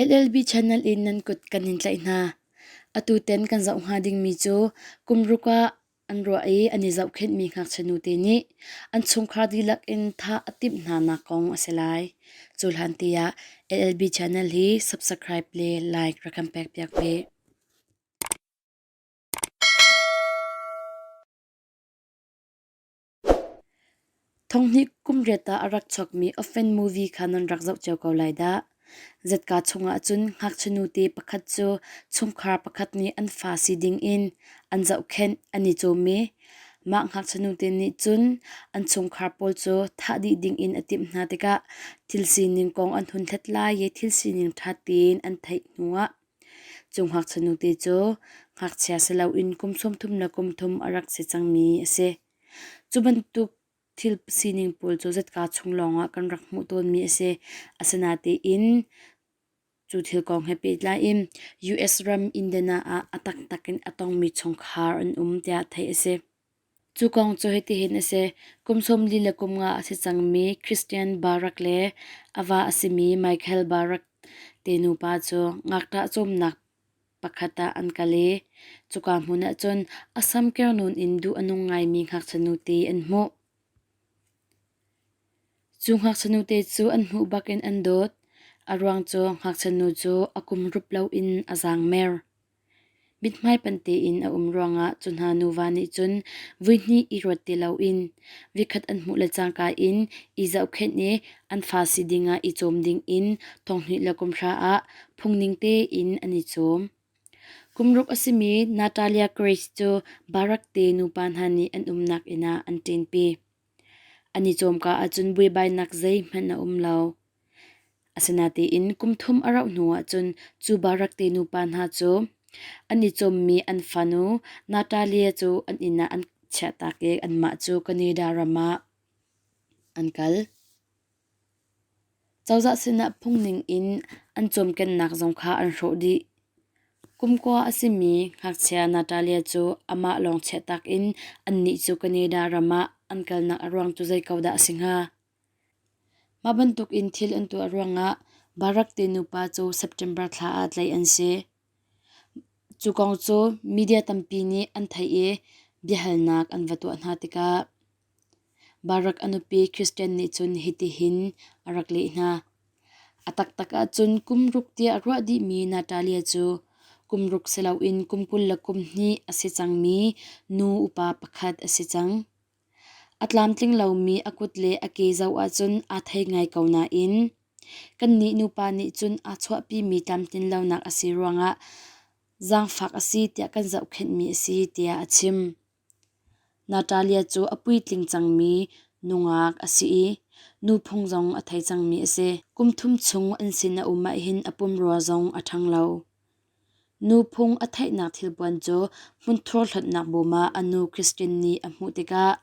LLB channel in nan kut kan in tlaih hna. Atu ten kan zoh hnga dingmi cu kum ruk ah an ruah i an i zohkhenhmi ngakchia nute nih an chungkhar dihlak in thah a timh hna nak kong a si lai. Cu hlan te ah LLB channel hi subscribe le like rak kan pek piak ve. Thonghnih kum riat ah a rak chuakmi Offen movie kha nan rak zoh cio ko lai dah. Zetka chungah cun ngakchia nute pakhat cu chungkhar pakhat nih an fa si dingin an zohkhenh an i cawm i mah ngakchia nute nih cun an chungkhar pawl cu thah dih dingin a timh hna tikah thil sining kong an hun hlathlai i thil sining ṭha tein an theih hnuah cu ngakchia nute cu ngakchia si loin kum 30 le kum thum a rak si cangmi a si. Cu bantuk thil sining pawl cu zetka chung lawngah kan rak hmuh tawnmi a si. Asinain cu thil kong he pehtlai in US ram Indiana ah a taktak in a tongmi chungkhar an um tiah theih a si. Cu kong cu hitihin a si. Kum 40 le kum nga a si cangmi Christian Barak le a va a simi Michael Barak te nupa cu ngakṭah cawmnak pakhat ah an kal i cuka hmun ah cun a sam kernawn in duh a nung ngaimi ngakchia nute an hmuh. Cu ngakchia nute cu an hmuh bakin an dawt. A ruang cu ngakchia nu cu a kum rup loin a zaangmer. Mithmai panh tein a um ruangah cu hna nuva nih cun voihnih i ruat ti loin vikhat an hmuh le cangka in i zohkhenh i an fa si dingah i cawm dingin thonghnih le kumhra ah phungning tein an i cawm. Kum ruk a simi Natalia Grace cu Barak te nupa hna nih an umnak inn ah an ṭinpi. An i cawmka ahcun buaibainak zeihmanh a um lo. Asinain kum thum a rauh hnuah cun cu Barak te nupa hna cu an i cawmmi an fanu Natalia cu an inn ah an chiahtak i anmah cu Canada ram ah an kal. Cozah sinah phungning in an cawmkennak zong kha an hrawh dih. Kum kua a simi ngakchia Natalia cu amah lawng chiahtak in annih cu Canada ram ah an kalnak a ruang cu zei ko dah a si hnga? Mah bantukin thil an tuah ruangah Barak te nupa cu September thla ah tlaih an si. Cu kong cu media tampi nih an theih i biahalnak an va tuah hna tikah Barak a nupi Christian nih cun hitihin a rak leh hna. A taktak ahcun kum ruk tiah ruah dihmi Natalia cu kum ruk si loin kum 20 le kum hnih a si cangmi nu upa pakhat a si cang. A tlamtling lomi a kut le a ke zoh ahcun aa thei ngai ko nain kannih nupa nih cun aa chuahpimi tlamtlin lonak a si ruangah zaangfak a si tiah kan zohkhenhmi a si tiah a chim. Natalia cu a puitling cangmi nungak a si i nuphung zong a thei cangmi a si. Kum thum chung an sin a um ahhin a pumrua zong a ṭhang lo. Nuphung a theihnak thilpuan cu hmunthur hlonhnak bawm ah a nu Christine nih a hmuh tikah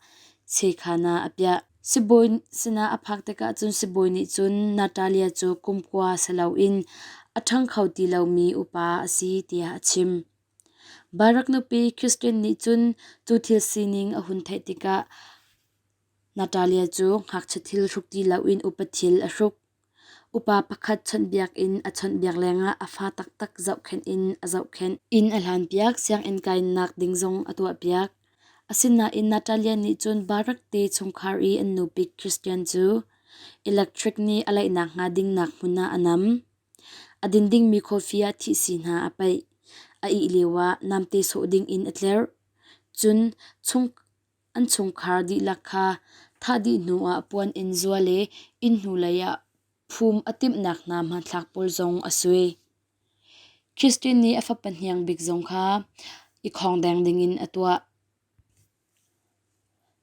cheekhan ah a piah. Sibawi sinah a phak tikah cun sibawi nih cun Natalia cu kum kua si loin a ṭhang kho ti lomi upa a si tiah a chim. Barak nupi Christine nih cun cu thil sining a hun theih tikah Natalia cu ngakchia thil hruk ti loin upa thil a hruk. Upa pakhat chawnhbiak in a chawnhbiak lengah a fa taktak zohkhenh in a zohkhenh. Inn a hlanpiak, sianginn kainak ding zong a tuahpiak. Asinain Natalia nih cun Barak te chungkhar i an nupik Christian cu electric nih a laihnak hnga dingnak hmun ah a nam. A din dingmi coffee ah thihsi hna a paih. A ih lioah namte sawh dingin a tlerh. Cun chung An chungkhar dihlak kha thah dih hnuah puan in zual i inn hnulei ah phum a timhnak hna hmanthlak pawl zong a sui. Christine nih a fapa hniang bik zong kha i khawngdeng dingin a tuah.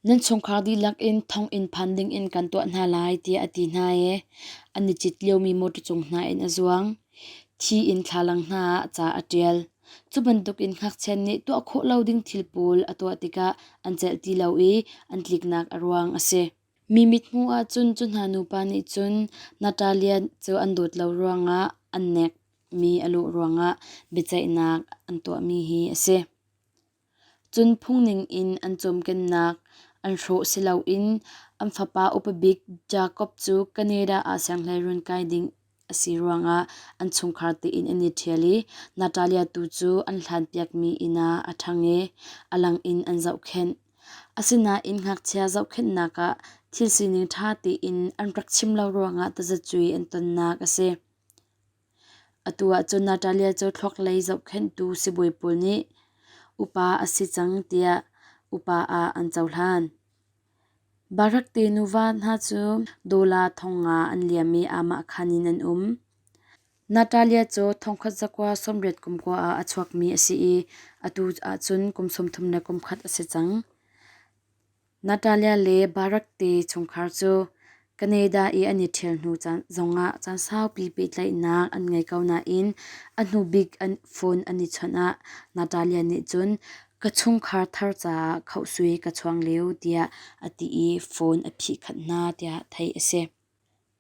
Nan chungkhar dihlak in thonginn phan dingin kan tuah hna lai tiah a ti hna i an i cit liomi mawṭaw cung hna in a zuang. Thi in thlalang hna ah ca a ṭial. Cu bantukin ngakchia nih tuah khawh lo ding thil pawl a tuah tikah an celh ti lo i an tliknak a ruang a si. Mi mithmuh ahcun cu hna nupa nih cun Natalia cu an dawt lo ruangah an nekmi a lawh ruangah biaceihnak an tuahmi hi a si. Cun phungning in an cawmkennak an hrawh si loin an fapa upa bik Jakob cu Canada ah sianghleiruun kai ding. a si ruangah an chungkhar tein an i ṭhial i Natalia tu cu an hlanpiakmi inn ah a ṭhang i a lang in an zohkhenh. Asinain ngakchia zohkhenhnak ah thil sining ṭha tein an rak chim lo ruangah tazacuai an tonnak a si. Atu ahcun Natalia cu thluaklei zohkhenhtu sibawi pawl nih upa a si cang tiah upa ah an cohlan. Barak te nuva hna cu dollar 500 an liam i aamahkhan in an um. Natalia cu thongkhat zakua 80 kum kua ah a chuakmi a si i atu ahcun kum 31 a si cang. Natalia le Barak te chungkhar cu Canada i an i ṭhial hnu zongah caan saupi pehtlaihnak an ngei ko nain a hnu bik an phone an i chawnh ah Natalia nih cun ka chungkhar thar caah khohsui ka chuang lio tiah a ti i phone a phihkhanh hna tiah theih a si.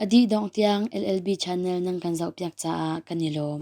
A dih dongh tiang LLB channel nan kan zohpiak caah kan i lawm.